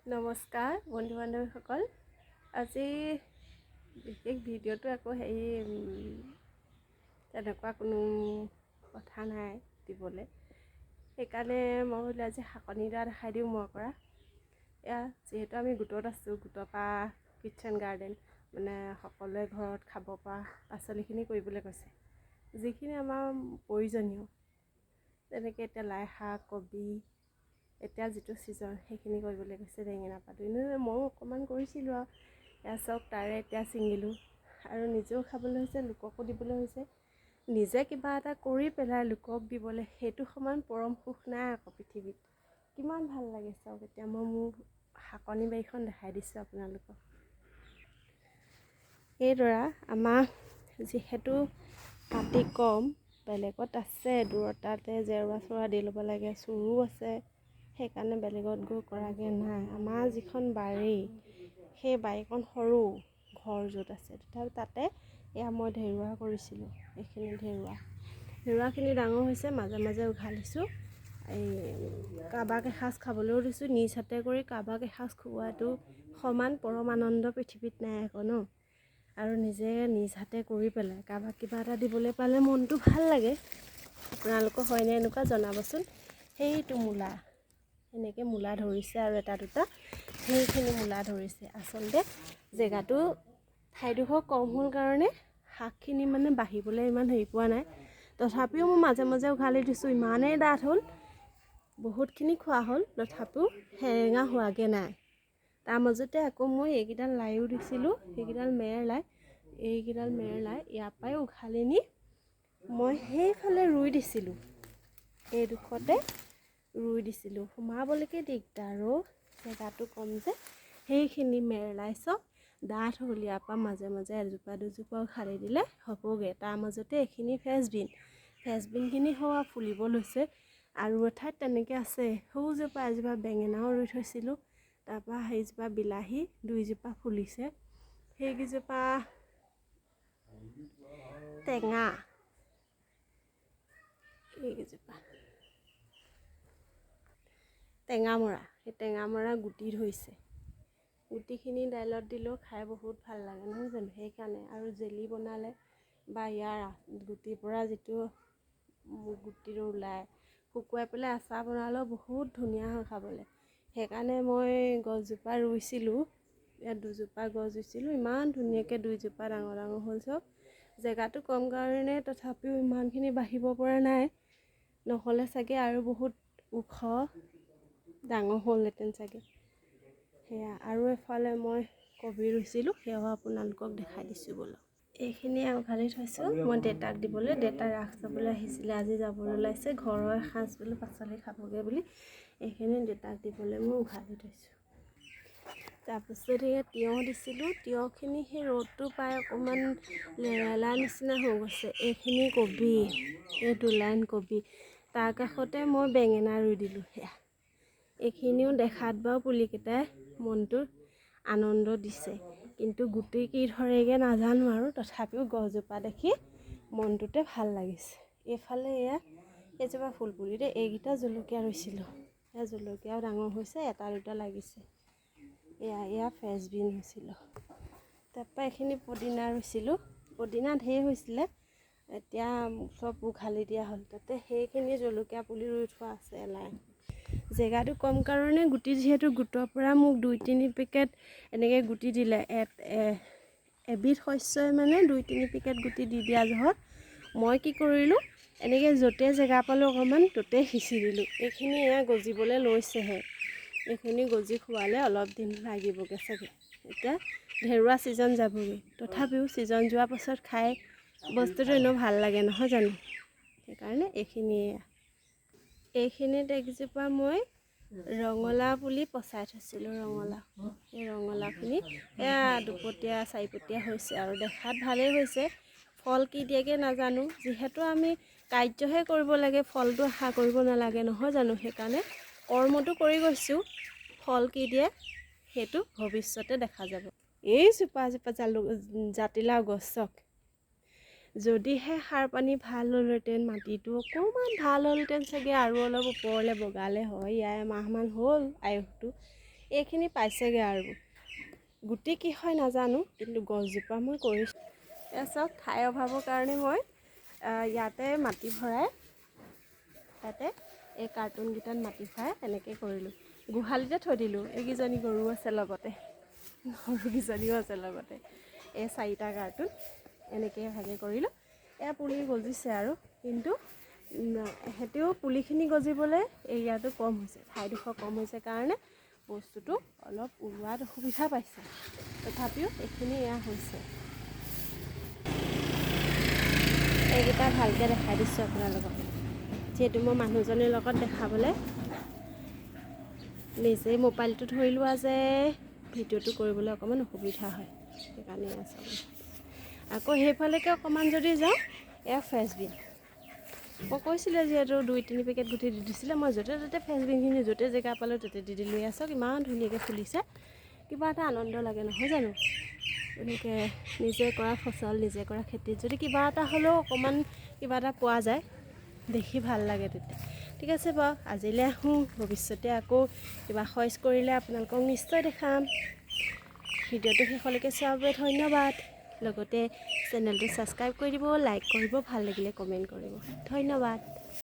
নমস্কাৰ বন্ধু বান্ধৱীসকল, আজি বিশেষ ভিডিঅ'টো আকৌ হেৰি তেনেকুৱা কোনো কথা নাই দিবলৈ, সেইকাৰণে মই বোলো আজি শাকনিডৰা দেখাই দিওঁ মই কৰা। এয়া যিহেতু আমি গোটত আছোঁ, গোটৰ পৰা কিটচেন গাৰ্ডেন মানে সকলোৱে ঘৰত খাব পৰা পাচলিখিনি কৰিবলৈ কৈছে, যিখিনি আমাৰ প্ৰয়োজনীয়, তেনেকৈ এতিয়া লাই শাক, কবি, এতিয়া যিটো ছিজন সেইখিনি কৰিবলৈ কৈছে, বেঙেনা পাতো এনেই ময়ো অকণমান কৰিছিলোঁ আৰু এয়া চব তাৰে এতিয়া ছিঙিলোঁ আৰু নিজেও খাবলৈ হৈছে, লোককো দিবলৈ হৈছে। নিজে কিবা এটা কৰি পেলাই লোকক দিবলৈ সেইটো সমান পৰম সুখ নাই আকৌ পৃথিৱীত। কিমান ভাল লাগে চাওক। এতিয়া মই মোৰ শাকনি বাৰীখন দেখাই দিছোঁ আপোনালোকক। এইডৰা আমাৰ যিহেতু মাটি কম, বেলেগত আছে দূৰত, তাতে জেওৰা চেওৰা দি ল'ব লাগে, চোৰো আছে, সেইকাৰণে বেলেগত গৈ কৰাগৈ নাই। আমাৰ যিখন বাৰী, সেই বাৰীখন সৰু, ঘৰ য'ত আছে, তথাপি তাতে এয়া মই ঢেৰুৱা কৰিছিলোঁ। এইখিনি ঢেৰুৱা, ঢেৰুৱাখিনি ডাঙৰ হৈছে, মাজে মাজে উঘালিছোঁ। এই কাৰোবাক এসাঁজ খাবলৈও দিছোঁ, নিজ হাতে কৰি কাৰোবাক এসাঁজ খুওৱাটো সমান পৰম আনন্দ পৃথিৱীত নাই আকৌ ন। আৰু নিজে নিজ হাতে কৰি পেলাই কাৰোবাক কিবা এটা দিবলৈ পালে মনটো ভাল লাগে। আপোনালোকৰ হয়নে এনেকুৱা জনাবচোন। সেইটো মূলা, এনেকৈ মূলা ধৰিছে আৰু এটা দুটা, সেইখিনি মূলা ধৰিছে। আচলতে জেগাটো ঠাইডোখৰ কম হ'ল কাৰণে শাকখিনি মানে বাঢ়িবলৈ ইমান হেৰি পোৱা নাই, তথাপিও মই মাজে মাজে উঘালি দিছোঁ। ইমানেই ডাঠ হ'ল, বহুতখিনি খোৱা হ'ল, তথাপিও সেৰেঙা হোৱাগৈ নাই। তাৰ মাজতে আকৌ মই এইকেইডাল লাইও দিছিলোঁ, সেইকেইডাল মেৰ লাই, এইকেইডাল মেৰ লাই ইয়াৰ পৰাই উঘালি নি মই সেইফালে ৰুই দিছিলোঁ, এইডোখৰতে ৰুই দিছিলোঁ। সোমাবলৈকে দিগদাৰ অ', জেগাটো কম যে। সেইখিনি মেৰলাই চব ডাঠ হ'ল, ইয়াৰ পৰা মাজে মাজে এজোপা দুজোপা উঘালি দিলে হ'বগৈ। তাৰ মাজতে এইখিনি ফ্ৰেঞ্চবিন, ফ্ৰেঞ্চবিনখিনি হোৱা ফুলিব লৈছে। আৰু এঠাইত তেনেকৈ আছে, সৌজোপা এজোপা বেঙেনাও ৰুই থৈছিলোঁ, তাৰপৰা সেইজোপা বিলাহী দুইজোপা ফুলিছে, সেইকেইজোপা টেঙা, এইকেইজোপা টেঙামৰা, সেই টেঙামৰা গুটি ধৰিছে। গুটিখিনি দাইলত দিলেও খাই বহুত ভাল লাগে নহয় জানো, সেইকাৰণে। আৰু জেলি বনালে বা ইয়াৰ গুটিৰ পৰা যিটো গুটিটো ওলায় শুকুৱাই পেলাই আচাৰ বনালেও বহুত ধুনীয়া হয় খাবলৈ। সেইকাৰণে মই গছজোপা ৰুইছিলোঁ, ইয়াত দুজোপা গছ ৰুইছিলোঁ, ইমান ধুনীয়াকৈ দুইজোপা ডাঙৰ ডাঙৰ হ'ল চব। জেগাটো কম কাৰণে তথাপিও ইমানখিনি বাঢ়িব পৰা নাই, নহ'লে চাগে আৰু বহুত ওখ ডাঙৰ হ'লহেঁতেন চাগে। সেয়া আৰু এফালে মই কবি ৰুইছিলোঁ, সেয়াও আপোনালোকক দেখাই দিছোঁ ব'লক। এইখিনি উঘালি থৈছোঁ মই দেউতাক দিবলৈ, দেউতা ৰাস চাবলৈ আহিছিলে, আজি যাবলৈ ওলাইছে, ঘৰৰ এসাঁজ বোলো পাচলি খাবগৈ বুলি এইখিনি দেউতাক দিবলৈ মই উঘালি থৈছোঁ। তাৰপিছত সেয়া তিয়ঁহ দিছিলোঁ, তিয়ঁহখিনি সেই ৰ'দটো পাই অকণমান লেৰেলা নিচিনা হৈ গৈছে। এইখিনি কবি, এই দুলাইন কবি, তাৰ কাষতে মই বেঙেনা ৰুই দিলোঁ। সেয়া এইখিনিও দেখাত বাৰু পুলিকেইটাই মনটো আনন্দ দিছে, কিন্তু গুটি কি ধৰেগৈ নাজানো আৰু, তথাপিও গছজোপা দেখি মনটোতে ভাল লাগিছে। এইফালে এয়া এইজোপা ফুলপুলি দেই, এইকেইটা জলকীয়া ৰুইছিলোঁ, এয়া জলকীয়াও ডাঙৰ হৈছে, এটা দুটা লাগিছে। এয়া এয়া ফ্ৰেঞ্চবিন হৈছিলোঁ। তাৰপৰা এইখিনি পদিনা ৰুইছিলোঁ, পদিনা ঢেৰ হৈছিলে, এতিয়া চব উঘালি দিয়া হ'ল। তাতে সেইখিনি জলকীয়া পুলি ৰুই থোৱা আছে এলাই। জেগাটো কম কাৰণে গুটি যিহেতু গোটৰ পৰা মোক 2-3 পেকেট এনেকৈ গুটি দিলে, এবিধ শস্যই মানে 2-3 পেকেট গুটি দি দিয়া জহত মই কি কৰিলোঁ, এনেকৈ য'তে জেগা পালোঁ অকণমান ত'তে সিঁচি দিলোঁ। এইখিনি এয়া গজিবলৈ লৈছেহে, এইখিনি গজি খোৱালে অলপ দিন লাগিবগৈ চাগে। এতিয়া ঢেৰুৱা ছিজন যাবগৈ, তথাপিও ছিজন যোৱাৰ পাছত খাই বস্তুটো এনেও ভাল লাগে নহয় জানো, সেইকাৰণে এইখিনিয়ে। এইখিনিত একজোপা মই ৰঙালাও পুলি পচাই থৈছিলোঁ, ৰঙালাও, এই ৰঙালাওখিনি এয়া দুপতীয়া চাৰিপতীয়া হৈছে আৰু দেখাত ভালেই হৈছে, ফল কি দিয়েগৈ নাজানো। যিহেতু আমি কাৰ্যহে কৰিব লাগে, ফলটো আশা কৰিব নালাগে নহয় জানো, সেইকাৰণে কৰ্মটো কৰি গৈছোঁ, ফল কি দিয়ে সেইটো ভৱিষ্যতে দেখা যাব। এইজোপা এজোপা জালুক জাতিলাও গছ চাওক, যদিহে সাৰ পানী ভাল হ'লহেঁতেন, মাটিটো অকণমান ভাল হ'লহেঁতেন চাগে আৰু অলপ ওপৰলৈ বগালে হয়। ইয়াৰ এমাহমান হ'ল আয়ুসটো, এইখিনি পাইছেগৈ আৰু গুটি কি হয় নাজানো, কিন্তু গছজোপা মই কৰিছোঁ। এয়া চাওক, ঠাই অভাৱৰ কাৰণে মই ইয়াতে মাটি ভৰাই, তাতে এই কাৰ্টুনকেইটাত মাটি ভৰাই এনেকৈ কৰিলোঁ। গোহালিতে থৈ দিলোঁ। এইকেইজনী গৰু আছে লগতে, গৰুকেইজনীও আছে লগতে। এই চাৰিটা কাৰ্টুন এনেকৈ ভাগে কৰিলোঁ। এয়া পুলি গজিছে আৰু, কিন্তু সিহঁতেও পুলিখিনি গজিবলৈ এৰিয়াটো কম হৈছে, ঠাইডোখৰ কম হৈছে কাৰণে বস্তুটো অলপ ওলোৱাত অসুবিধা পাইছে। তথাপিও এইখিনি এয়া হৈছে। এইকেইটা ভালকৈ দেখাই দিছোঁ আপোনালোকক, যিহেতু মই মানুহজনীৰ লগত দেখাবলৈ নিজেই মোবাইলটো ধৰি লোৱা যে ভিডিঅ'টো কৰিবলৈ অকণমান অসুবিধা হয়, সেইকাৰণে এয়া চাব। আকৌ সেইফালেকে অকণমান যদি যাওঁ, এয়া ফ্ৰেঞ্চবিন। মই কৈছিলে যিহেতু 2-3 পেকেট গুটি দি দিছিলে, মই য'তে ত'তে ফ্ৰেঞ্চবিনখিনি য'তে জেগা পালোঁ ত'তে দি দিলোঁ। এয়া চাওক, ইমান ধুনীয়াকৈ ফুলিছে, কিবা এটা আনন্দ লাগে নহয় জানো? এনেকৈ নিজে কৰা ফচল, নিজে কৰা খেতিত যদি কিবা এটা হ'লেও অকণমান কিবা এটা পোৱা যায়, দেখি ভাল লাগে তেতিয়া। ঠিক আছে বাৰু, আজিলৈ আহোঁ। ভৱিষ্যতে আকৌ কিবা শইচ কৰিলে আপোনালোকক নিশ্চয় দেখাম। ভিডিঅ'টো শেষলৈকে চোৱাৰ বাবে ধন্যবাদ। লগতে চেনেলটো ছাবস্ক্ৰাইব কৰি দিব, লাইক কৰিব, ভাল লাগিলে কমেণ্ট কৰিব। ধন্যবাদ।